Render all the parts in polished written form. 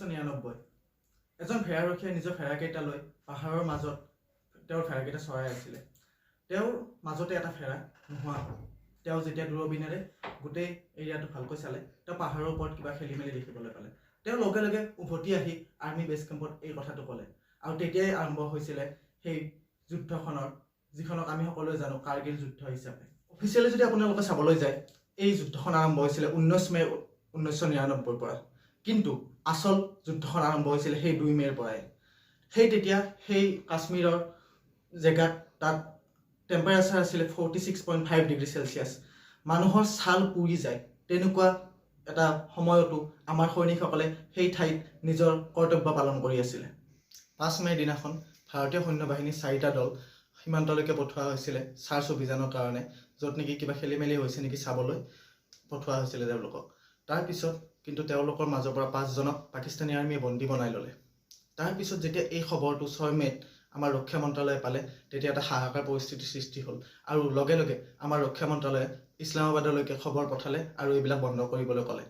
1999। এজন ভেড়াৰখীয়াই নিজৰ ভেড়াকেইটা লৈ পাহাৰৰ মাজত তেওঁৰ ভেড়াকেইটা চৰাই আছিলে। তেওঁৰ মাজতে এটা ভেড়া নোহোৱা হ'ল। তেওঁ যেতিয়া দূৰবীণেৰে গোটেই এৰিয়াটো ভালকৈ চালে, তেওঁ পাহাৰৰ ওপৰত কিবা খেলি মেলি দেখিবলৈ পালে। তেওঁ লগে লগে উভতি আহি আৰ্মি বেছ কেম্পত এই কথাটো ক'লে আৰু তেতিয়াই আৰম্ভ হৈছিলে সেই যুদ্ধখনৰ, যিখনক আমি সকলোৱে জানো কাৰ্গিল যুদ্ধ হিচাপে। অফিচিয়েলি যদি আপোনালোকে চাবলৈ যায়, এই যুদ্ধখন আৰম্ভ হৈছিলে 19 মে' 1999ৰ পৰা, কিন্তু আচল যুদ্ধখন আৰম্ভ হৈছিলে সেই 2 মে'ৰ পৰাই। সেই তেতিয়া সেই কাশ্মীৰৰ জেগাত তাত টেম্পাৰেচাৰ আছিলে 46.5 degree Celsius। মানুহৰ ছাল পুৰি যায়, তেনেকুৱা এটা সময়তো আমাৰ সৈনিকসকলে সেই ঠাইত নিজৰ কৰ্তব্য পালন কৰি আছিলে। 5 মে'ৰ দিনাখন ভাৰতীয় সৈন্য বাহিনীৰ চাৰিটা দল সীমান্তলৈকে পঠোৱা হৈছিলে চাৰ্চ অভিযানৰ কাৰণে, য'ত নেকি কিবা খেলি মেলি হৈছে নেকি চাবলৈ পঠোৱা হৈছিলে তেওঁলোকক। তাৰপিছত কিন্তু তেওঁলোকৰ মাজৰ পৰা পাঁচজনক পাকিস্তানী আৰ্মীয়ে বন্দী বনাই ল'লে। তাৰপিছত যেতিয়া এই খবৰটো 6 মে'ত আমাৰ ৰক্ষা মন্ত্ৰালয়ে পালে, তেতিয়া এটা হাহাকাৰ পৰিস্থিতিৰ সৃষ্টি হ'ল আৰু লগে লগে আমাৰ ৰক্ষা মন্ত্ৰালয়ে ইছলামাবাদলৈকে খবৰ পঠালে আৰু এইবিলাক বন্ধ কৰিবলৈ ক'লে।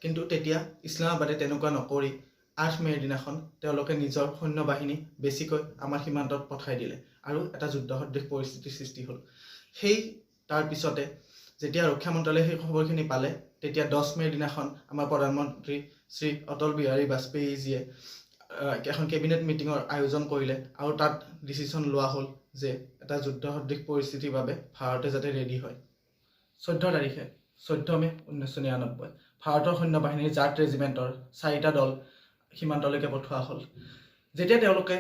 কিন্তু তেতিয়া ইছলামাবাদে তেনেকুৱা নকৰি 8 মে'ৰ দিনাখন তেওঁলোকে নিজৰ সৈন্য বাহিনী বেছিকৈ আমাৰ সীমান্তত পঠাই দিলে আৰু এটা যুদ্ধসদৃশ পৰিস্থিতিৰ সৃষ্টি হ'ল। সেই তাৰপিছতে যেতিয়া ৰক্ষা মন্ত্ৰালয়ে সেই খবৰখিনি পালে, তেতিয়া 10 মে'ৰ দিনাখন আমাৰ প্ৰধানমন্ত্ৰী শ্ৰী অটল বিহাৰী বাজপেয়ীজীয়ে এখন কেবিনেট মিটিঙৰ আয়োজন কৰিলে আৰু তাত ডিচিশ্যন লোৱা হ'ল যে এটা যুদ্ধসদৃশ পৰিস্থিতিৰ বাবে ভাৰতে যাতে ৰেডি হয়। 14 তাৰিখে, 14 মে' 1999, ভাৰতৰ সৈন্য বাহিনীৰ জাট ৰেজিমেণ্টৰ চাৰিটা দল সীমান্তলৈকে পঠোৱা হ'ল। যেতিয়া তেওঁলোকে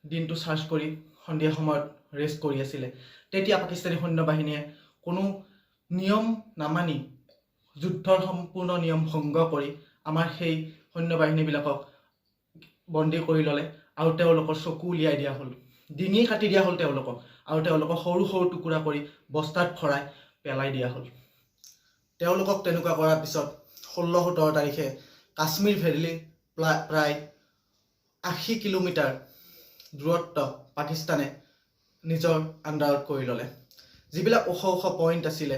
দিনটো চাৰ্চ কৰি সন্ধিয়া সময়ত ৰেষ্ট কৰি আছিলে, তেতিয়া পাকিস্তানী সৈন্য বাহিনীয়ে কোনো নিয়ম নামানি, যুদ্ধৰ সম্পূৰ্ণ নিয়ম ভংগ কৰি আমাৰ সেই সৈন্য বাহিনীবিলাকক বন্দী কৰি ল'লে আৰু তেওঁলোকৰ চকু উলিয়াই দিয়া হ'ল, ডিঙি কাটি দিয়া হ'ল তেওঁলোকক আৰু তেওঁলোকক সৰু সৰু টুকুৰা কৰি বস্তাত ভৰাই পেলাই দিয়া হ'ল। তেওঁলোকক তেনেকুৱা কৰাৰ পিছত 16, 17 তাৰিখে কাশ্মীৰ ভেলী প্ৰায় 80 কিলোমিটাৰ দূৰত্ব পাকিস্তানে নিজৰ আণ্ডাৰত কৰি ল'লে। যিবিলাক ওখ ওখ পইণ্ট আছিলে,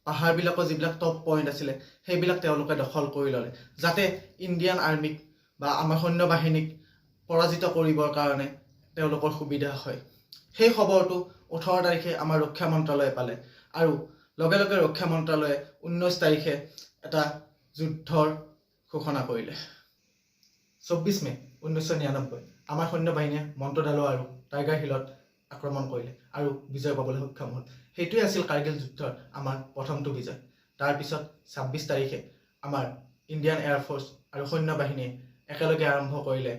পাহাৰবিলাকৰ যিবিলাক টপ পইণ্ট আছিলে, সেইবিলাক তেওঁলোকে দখল কৰি ল'লে, যাতে ইণ্ডিয়ান আৰ্মীক বা আমাৰ সৈন্য বাহিনীক পৰাজিত কৰিবৰ কাৰণে তেওঁলোকৰ সুবিধা হয়। সেই খবৰটো 18 তাৰিখে আমাৰ ৰক্ষা মন্ত্ৰালয়ে পালে আৰু লগে লগে ৰক্ষা মন্ত্ৰালয়ে 19 তাৰিখে এটা যুদ্ধৰ ঘোষণা কৰিলে। 24 মে' 1999 আমাৰ সৈন্য বাহিনীয়ে মন্টোদালো আৰু টাইগাৰ হিলত আক্ৰমণ কৰিলে আৰু বিজয় পাবলৈ সক্ষম হ'ল। সেইটোৱে আছিল কাৰ্গিল যুদ্ধৰ আমাৰ প্ৰথমটো বিজয়। তাৰপিছত 26 তাৰিখে আমাৰ ইণ্ডিয়ান এয়াৰফ'ৰ্চ আৰু সৈন্য বাহিনীয়ে একেলগে আৰম্ভ কৰিলে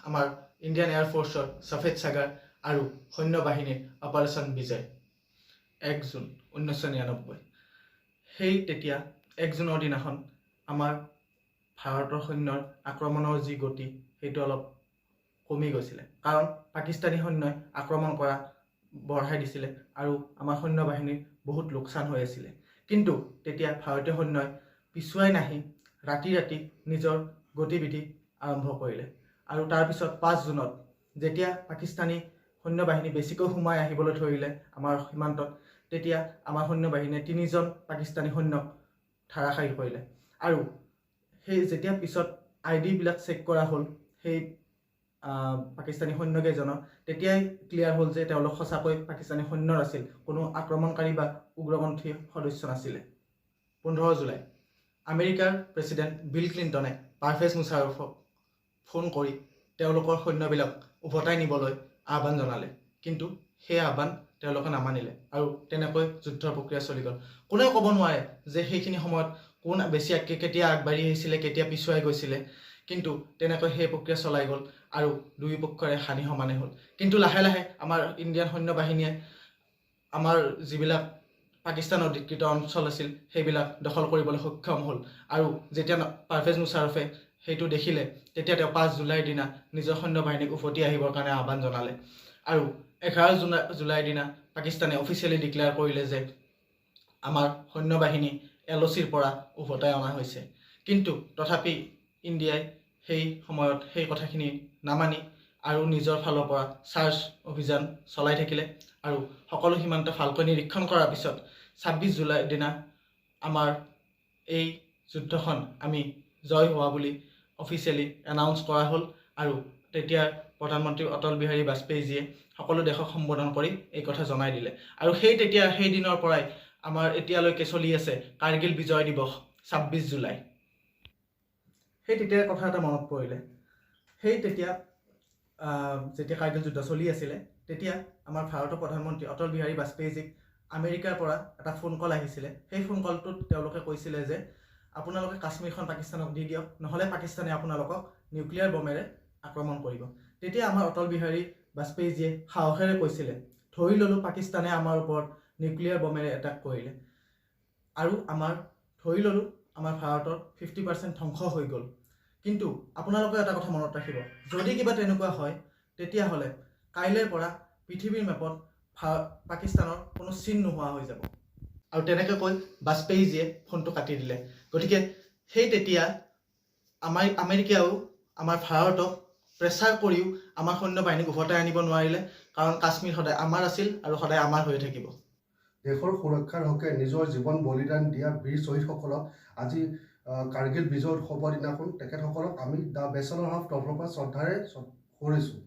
আমাৰ ইণ্ডিয়ান এয়াৰফ'ৰ্চৰ চফেদ সাগৰ আৰু সৈন্য বাহিনীৰ অপাৰেশ্যন বিজয়। 1 জুন 1999, সেই তেতিয়া 1 জুনৰ দিনাখন আমাৰ ভাৰতৰ সৈন্যৰ আক্ৰমণৰ যি গতি, সেইটো অলপ কমি গৈছিলে, কাৰণ পাকিস্তানী সৈন্যই আক্ৰমণ কৰা বঢ়াই দিছিলে আৰু আমাৰ সৈন্য বাহিনীৰ বহুত লোকচান হৈ আছিলে। কিন্তু তেতিয়া ভাৰতীয় সৈন্যই পিছুৱাই নাহি ৰাতি ৰাতি নিজৰ গতিবিধি আৰম্ভ কৰিলে আৰু তাৰপিছত 5 জুনত যেতিয়া পাকিস্তানী সৈন্য বাহিনী বেছিকৈ সোমাই আহিবলৈ ধৰিলে আমাৰ সীমান্তত, তেতিয়া আমাৰ সৈন্য বাহিনীয়ে তিনিজন পাকিস্তানী সৈন্যক ধৰাশায়ী কৰিলে। আৰু সেই যেতিয়া পিছত আই ডিবিলাক চেক কৰা হ'ল সেই পাকিস্তানী সৈন্যকেইজনৰ, তেতিয়াই ক্লিয়াৰ হ'ল যে তেওঁলোক সঁচাকৈ পাকিস্তানী সৈন্যৰ আছিল, কোনো আক্ৰমণকাৰী বা উগ্ৰপন্থী সদস্য নাছিলে। 15 জুলাই আমেৰিকাৰ প্ৰেছিডেণ্ট বিল ক্লিণ্টনে পাৰভেজ মুছাৰফক ফোন কৰি তেওঁলোকৰ সৈন্যবিলাক উভতাই নিবলৈ আহ্বান জনালে। কিন্তু সেই আহ্বান তেওঁলোকে নামানিলে আৰু তেনেকৈ যুদ্ধৰ প্ৰক্ৰিয়া চলি গ'ল। কোনেও ক'ব নোৱাৰে যে সেইখিনি সময়ত কোন বেছি কেতিয়া আগবাঢ়ি আহিছিলে, কেতিয়া পিছুৱাই গৈছিলে। কিন্তু তেনেকৈ সেই প্ৰক্ৰিয়া চলাই গ'ল আৰু দুয়ো পক্ষৰে হানি সমানে হ'ল। কিন্তু লাহে লাহে আমাৰ ইণ্ডিয়ান সৈন্য বাহিনীয়ে আমাৰ যিবিলাক পাকিস্তান অধিকৃত অঞ্চল আছিল, সেইবিলাক দখল কৰিবলৈ সক্ষম হ'ল। আৰু যেতিয়া পাৰভেজ মুছাৰফে সেইটো দেখিলে, তেতিয়া তেওঁ 5 জুলাইৰ দিনা নিজৰ সৈন্য বাহিনীক উভতি আহিবৰ কাৰণে আহ্বান জনালে আৰু 11 জুলাইৰ দিনা পাকিস্তানে অফিচিয়েলি ডিক্লেয়াৰ কৰিলে যে আমাৰ সৈন্য বাহিনী এল অ' চিৰ পৰা উভতাই অনা হৈছে। কিন্তু তথাপি ইণ্ডিয়াই সেই সময়ত সেই কথাখিনি নামানি আৰু নিজৰ ফালৰ পৰা চাৰ্চ অভিযান চলাই থাকিলে আৰু সকলো সীমান্ত ভালকৈ নিৰীক্ষণ কৰাৰ পিছত 26 জুলাইৰ দিনা আমাৰ এই যুদ্ধখন আমি জয় হোৱা বুলি অফিচিয়েলি এনাউন্স কৰা হ'ল আৰু তেতিয়া প্ৰধানমন্ত্ৰী অটল বিহাৰী বাজপেয়ীজীয়ে সকলো দেশক সম্বোধন কৰি এই কথা জনাই দিলে। আৰু সেই তেতিয়া সেই দিনৰ পৰাই আমাৰ এতিয়ালৈকে চলি আছে কাৰ্গিল বিজয় দিৱস, 26 জুলাই। সেই তেতিয়াৰ কথা এটা মনত পৰিলে। সেই তেতিয়া যেতিয়া কাৰ্গিল যুদ্ধ চলি আছিলে, তেতিয়া আমাৰ ভাৰতৰ প্ৰধানমন্ত্ৰী অটল বিহাৰী বাজপেয়ীজীক আমেৰিকাৰ পৰা এটা ফোন কল আহিছিলে। সেই ফোন কলটোত তেওঁলোকে কৈছিলে যে আপোনালোকে কাশ্মীৰখন পাকিস্তানক দি দিয়ক, নহ'লে পাকিস্তানে আপোনালোকক নিউক্লিয়াৰ বমেৰে আক্ৰমণ কৰিব। তেতিয়া আমাৰ অটল বিহাৰী বাজপেয়ীজীয়ে সাহসেৰে কৈছিলে, ধৰি ল'লোঁ পাকিস্তানে আমাৰ ওপৰত নিউক্লিয়াৰ বমেৰে এটাক কৰিলে আৰু আমাৰ ধৰি ল'লোঁ আমাৰ ভাৰতৰ 50% ধ্বংস হৈ গ'ল, কিন্তু আপোনালোকে এটা কথা মনত ৰাখিব, যদি কিবা তেনেকুৱা হয়, তেতিয়াহ'লে কাইলৈৰ পৰা পৃথিৱীৰ মেপত পাকিস্তানৰ কোনো চিন নোহোৱা হৈ যাব। আৰু তেনেকৈ কৈ বাজপেয়ীজীয়ে ফোনটো কাটি দিলে। গতিকে সেই তেতিয়া আমাৰ আমেৰিকাও আমাৰ ভাৰতক প্ৰেছাৰ কৰিও আমাৰ সৈন্য বাহিনীক উভতাই আনিব নোৱাৰিলে, কাৰণ কাশ্মীৰ সদায় আমাৰ আছিল আৰু সদায় আমাৰ হৈ থাকিব। দেশৰ সুৰক্ষাৰ হকে নিজৰ জীৱন বলিদান দিয়া বীৰ শ্বহীদসকলক আজি কাৰ্গিল বিজয় উৎসৱৰ দিনাখন তেখেতসকলক আমি the bachelor of তৰফৰ পৰা শ্ৰদ্ধাৰে সোঁৱৰিছোঁ।